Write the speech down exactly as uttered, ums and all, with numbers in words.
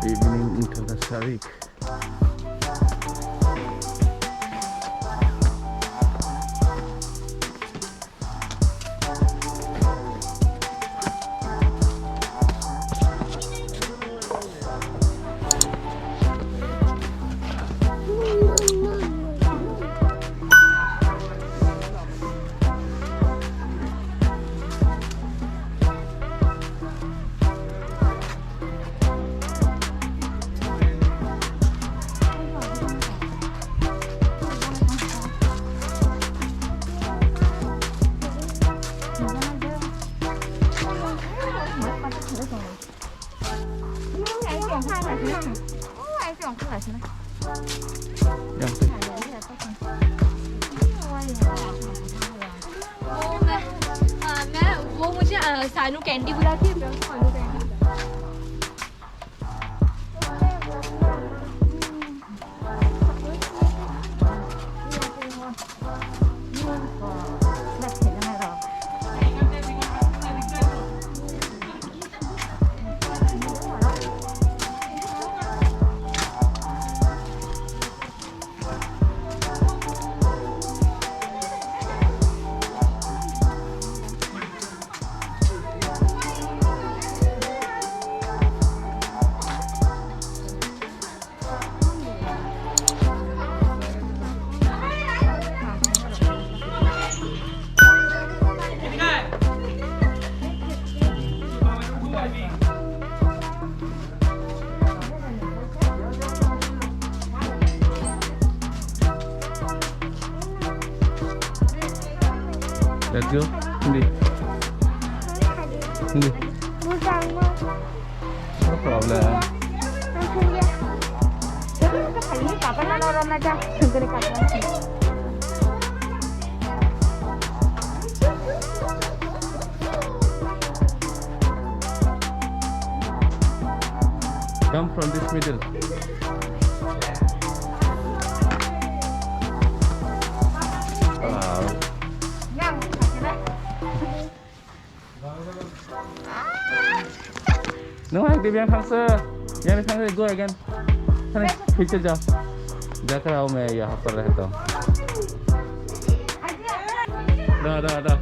Evening in Thangasari. वो मुझे, अ, सानू कैंडी बुलाती है, मैं उसको सानू कैंडी बुलाती हूँ। Let's go. Hindi. Hindi. No problem. Come from this middle. Wow. Nung hai di biang thangse. Yang thangse go again. Thangse picture jao. Jakra au me ya hapar rahe to. Da, da, da.